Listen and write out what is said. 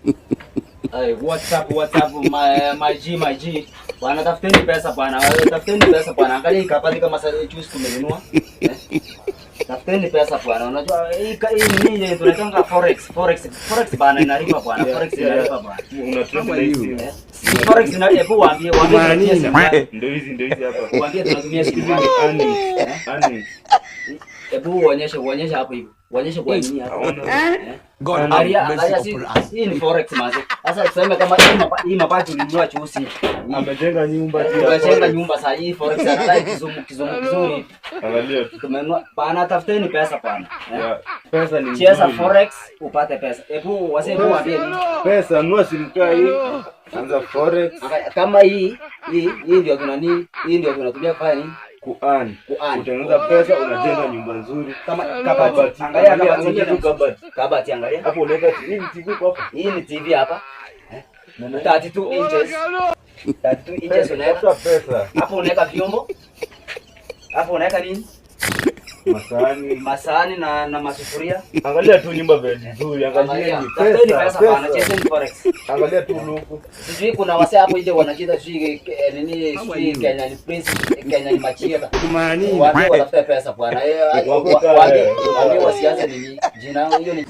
Hey, what's up, what's up, my G, my G. Bwana, tafuteni pesa, bwana. Tafuteni pesa, bwana. Angalia hii kabati kama sasa juice tumenunua. Eh? Tafuteni pesa, bwana. Unajua hii nini tunaitanga forex, forex, forex, bwana, inalipa, bwana. Forex inalipa, bwana. Una trend na hii simu. Eh? Si forex ina, hebu waambie tunatumia simu gani? Ndio hizi hapa. Waambie tunatumia simu gani? Earnings. Earnings. Hebu uonyeshe hapo hivi. Uonyeshe kwa nini hapo. Haona. Eh? God Angalia, have mercy angalia si upon us. hii ni forex, maze. Sasa tuseme kama hii mabati ulinunua juzi. Amejenga nyumba tu ya Tumejenga forex. nyumba saa hii forex anadai kizungu kizungu kizuri. Angalia tu. Tumenunua, bana, tafuteni pesa, bana. Eh? Yeah. Pesa ni Cheza nzuri. forex upate pesa. Hebu wase, hebu waambie nini? Pesa, nunua simu kaa hii. Anza forex. Kama hii ndio tuna nini? Hii ndio tunatumia kufanya nini? Kuan. Kuan. Kutengeneza pesa, unajenga nyumba nzuri. Kama kabati. Kabati. Angalia Angalia, kabati. angalia tu kabati. Kabati, angalia. Hapo unaweka hii ni TV kwa hapo. Hii ni TV hapa. Eh? 32 inches. 32 inches unaweka. Tafuta pesa. Hapo unaweka vyombo. Hapo unaweka nini? Masahani. Masahani na masufuria. Angalia tu nyumba vile nzuri, angalia Angalia. ni Tafuteni pesa. pesa, bana, Pesa. chezeni forex. Angalia tu luku. Sijui kuna wasee hapo nje wanajiita sijui nini, sijui Kenya ni prince, Kenya ni machieta. Waambie watafute pesa, bwana. Eh, waambie wasianze nini? Jina hiyo ni